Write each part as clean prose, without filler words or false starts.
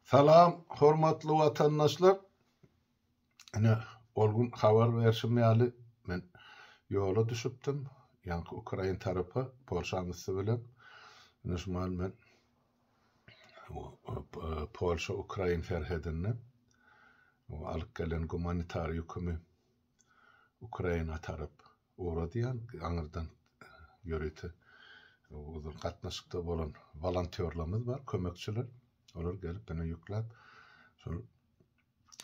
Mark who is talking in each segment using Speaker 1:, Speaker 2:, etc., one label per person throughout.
Speaker 1: Salam hormatly watandaşlar. Ine ol gün habar berşim ýaly men ýola düşüpdim. Ýaňky Ukrain tarapa Polşaň üsti bilen. Ine şu mahal men Polşa Ukrain serhedinde alyp gelen gumanitar ýükümi Ukraina tarap ugradýan. Aňyrdan ýörite uzyn gatnaşykda bolan wolontýorlarymyz bar, kömekçiler. Olar gelip ine ýükläp şol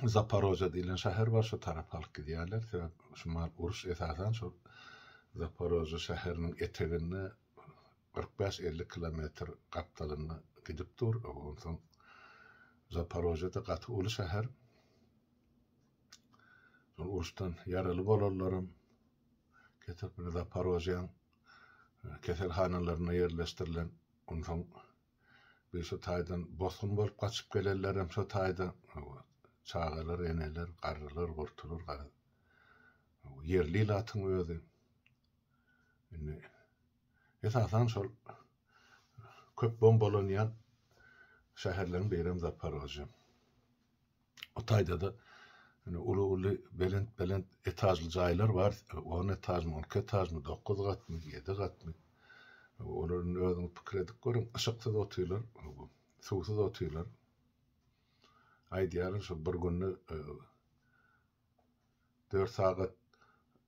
Speaker 1: Zaporoža diýlen şäher bar, şo tarapa alyp gidýärler. Sebäp şu mahal uruş esasan şol Zaporoža şäheriniň eteginde 45-50 kilometr gapdalynda gidip dur. Onsoň Zaporoža-da gaty uly şäher. Şol uruşdan ýaraly bolanlaram getirip ine Zaporožýaň keselhanalarynda ýerleşdirilen. Onsoň bir şo taýdan bosgun bolup gaçyp gelenlerem şo taýda çagalar, eneler, garrylar, gurtular garaz. Ýerli ilatyň özi. Indi esasan şol köp bombalanýan şäherleriň birem Zaporožýe. O taýda-da indi uly-uly, belent-belent etažly jaýlar bar. On etažmy, on iki etažmy, dokuz gatmy, ýedi gatmy. Olar indi özüňiz pikir edip görüň, yşyksyz otyrlar, suwsuz otyrlar. Aýdýarlar şo bir günde Dört sagat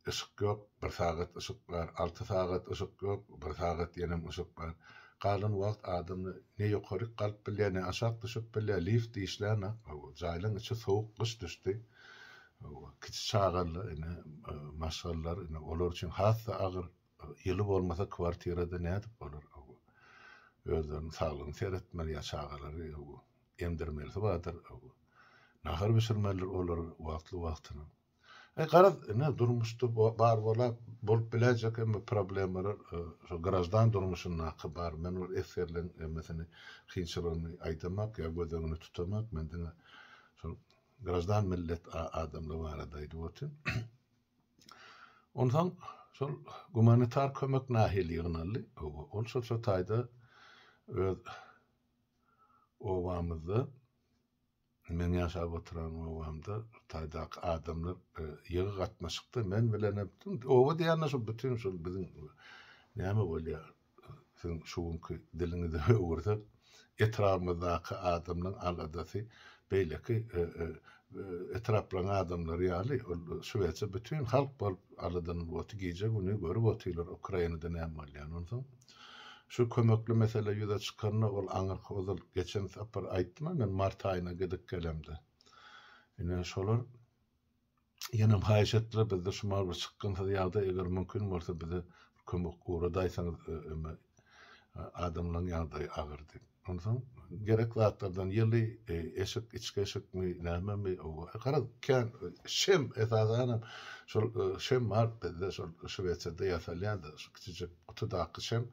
Speaker 1: yşyk ýok, bir sagat yşyk bar, alty sagat yşyk ýok, bir sagat ýenem yşyk bar. Galan wagt adam ne ýokaryk galyp bilýär, ne aşak düşüp bilýär, lift işlänok. Jaýlaň içi sowuk, gyş düşdi. Kiçi çagaly ine maşgalalar ine olar üçin has-da agyr. Ýyly bolmasa kwartirada nädip bolar? Özleriniň saglygyny seretmeli ýa çagalary emdirmelisi bardyr. Nahar bişirmelidir olar wagtly-wagtyna. E, garaz, ine, durmuşda bar bola, bolup biläýjek hemme problemalar şo graždan durmuşyndaky bar. Men ol esgerleň hemmesini kynçylygyny aýdamak ýa göz öňüne tutamak. Men diňe şol graždan millet adamlar barada aýdyp otyryn. Onsoň şol gumanitar kömek nahili ýygnaldy? Ol şol şo taýda öz obamyzda, men ýaşap oturan obamda taýdaky adamlar ýygy gatnaşykda men bilenem, oba diýende şol bütin şol biziň näme bolýar, siziň şu günki diliňize öwürsek, etrabymyzdaky adamlaryň aladasy beýleki etraplaryň adamlary ýaly, ol şwesiýa bütin halk bolup aladanyp oty, gije-gündiz görüp otyrlar Ukrainada näme bolýanyny. Onsoň şu kömekli mesele ýüze çykanda ol aňyrky ozal geçen sapar aýtdym-a men mart aýyna gidip gelemde. Ine şolar Ýenem haýyş etdiler bizde şu mal bir çykgynsyz ýagdaý eger mümkin bolsa bize bir kömek ugradaýsaňyz öme adamlaň ýagdaýy agyr diýip. Onsoň gerek zatlardan ýyly eşik içki eşikmi nämemi garaz kän şem esasanam şol şem bar bizde şol Şwesiýada ýasalýanda şu kiçijik gutudaky şem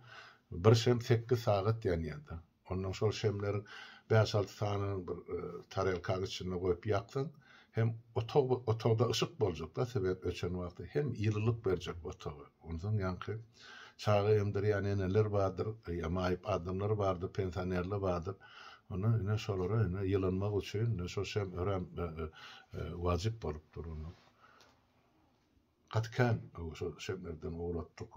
Speaker 1: bir şem sekiz sagat ýanýada. Ondan şol şemleriň bäş-alty sanyny bir tarelkaň içinde goýup ýaksaň, hem otag otagda yşyk boljak-da, sebäp öçen wagty, hem ýylylyk berjek otaga. Onsoň ýaňky çaga emdirýän eneler bardyr, ýa maýyp adamlar bardyr, pensionerler bardyr. Onda ine şolara ine ýylynmak üçin ine şol şem örän wajyp bolup dur. Gaty kän şol şemlerden ugratdyk.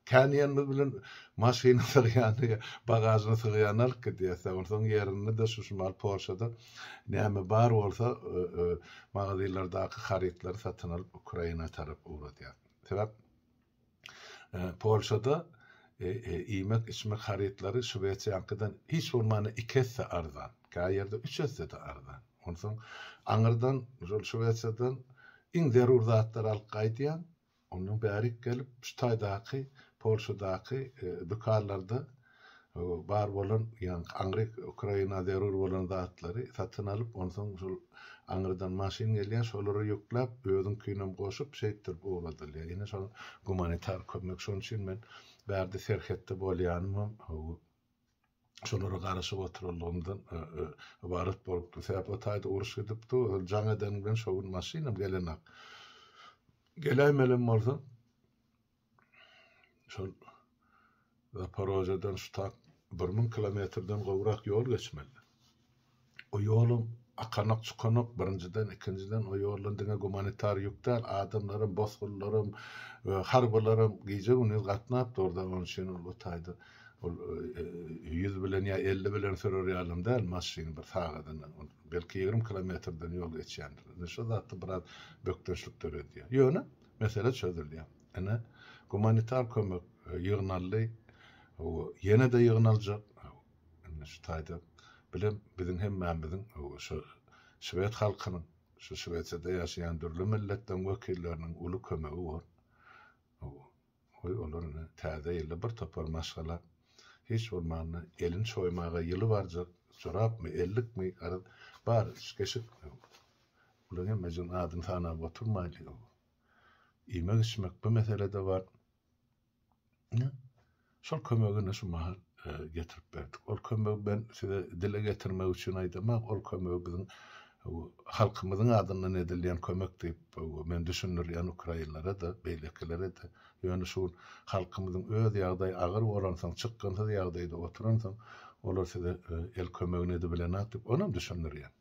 Speaker 1: Kän diýenimiz bilen maşyna sygýany, bagažyna sygýany alyp gidýäs. Onsoň ýerinde-de şu şumal Polşada näme bar bolsa magazinlerdaky harytlary satyn alyp Ukraina tarap ugradýas. Sebäp Polşada iýmek-içmek harytlary Şwesiýaňkydan hiç bolmanda iki esse arzan. Kä ýerde üç esse-de arzan. Onsoň aňyrdan, şol Şwesiýadan iň zerur zatlary alyp gaýdýaň. Ondan bärik gelip, şu taýdaky, Polşadaky dükanlarda bar bolan, ýaňky aňryk Ukraina zerur bolan zatlary satyn alyp, onsoň şol aňyrdan maşyn gelýär, şolara ýükläp, özüňkinem goşup, şeýtdirip ugradylýar. Ine, şol gumanitar kömek. Şonuň üçin men bärde serhetde bolýanymam, şolara garaşyp oturanlygymdan ybarat bolupdy. Sebäp o taýda uruş gidipdi. Ol jaň edeniň bilen şo gün maşynam gelenok. Geläýmelem bolsa şol Zaporožýeden şu tak 1000 kilometrden gowrak ýol geçmeli. O ýolam akanak çukanak birinjiden, ikinjiden o ýoldan diňe gumanitar ýük däl, adamlaram, bosgunlaram, harbylaram gije-gündiz gatnap durda, onuň üçin ol o taýda ol ýüz bilen ýa 50 bilen sürer ýalam däl maşyn bir sagadyna, ol belki 20 kilometrden ýol geçýändir. Indi şo zatda biraz bökdençlik döredýär. Ýöne mesele çözülýär. Ine, gumanitar kömek ýygnaldy, ýene-de ýygnaljak. Indi şu taýda bilem biziň hemmämiziň şu şwed halkynyň, şu Şwesiýada ýaşaýan dürli milletleriň wekilleriniň uly kömegi bor. Goý olar ine täze ýylda bir topar maşgala hiç bolmanda elini çoýmaga ýyly barjak jorapmy, ellikmi, garaz bar eşik. Bularyň hemmejiginiň adyny sanap oturmaýly. Iýmek-içmek bu mesele-de bar. Ine, şol kömegi ine şu mahal getirip berdik. Ol kömegi ben size dile getirmek üçin aýdamak, ol kömegi biziň halkymyzyň adyndan edilýän kömek diýip men düşündirýän ukrainlere-de, beýlekilere-de. Ýöne şu gün halkymyzyň öz ýagdaýy agyr bolansoň, çykgynsyz ýagdaýda oturansoň, olar size el kömegini edibilenok diýip, onam düşündirýän.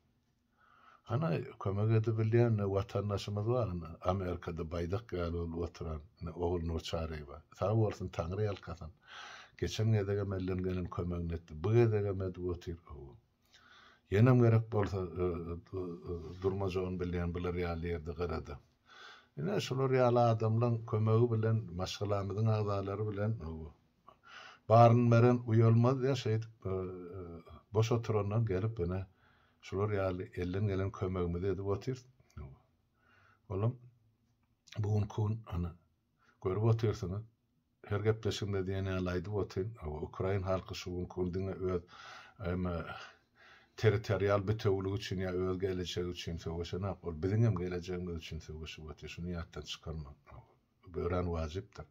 Speaker 1: Hany kömek edibilýän watandaşymyz bar ine Amerikada baýdak ýaly bolup oturan ine Ogulnur Çaryýewa. Sag bolsun Taňry ýalkasyn. Geçen gezegem elden gelen kömegini etdi. Bu gezegem edip otyr. Ýenem gerek bolsa durmajagyny bilýän bular ýaly ýerde gyrada. Ine şular ýaly adamlaň kömegi bilen maşgalamyzyň agzalary bilen Baryny beren uýalmaz ýa şeýdip boş oturandan gelip ine şular ýaly elden gelen kömegimizi edip otyrys. Olam bu günki gün ana görüp otyrsyňyz. Her gepleşigimde diýen ýaly aýdyp otyryn. Ukrain halky şu günki gün diňe öz territorial bitewüligi üçin ýa öz gelejegi üçin söweşenok. Ol biziň hem gelejegimiz üçin söweşip otyr. Şuny ýatdan çykarmaň. Bu örän wajypdyr.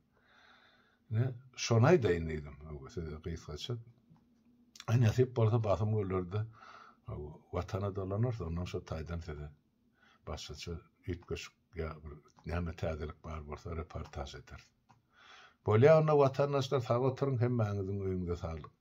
Speaker 1: Ine, şony aýdaýyn diýdim size gysgaça. Aý, nesip bolsa basym günlerde Watana dolanarys, ondan şo taýdan size başgaça üýtgeşik ýa bir näme täzelik bar bolsa reportaž ederis. Bolýa onda watandaşlar sag oturyň hemmäňiziň öýüňize saglyk.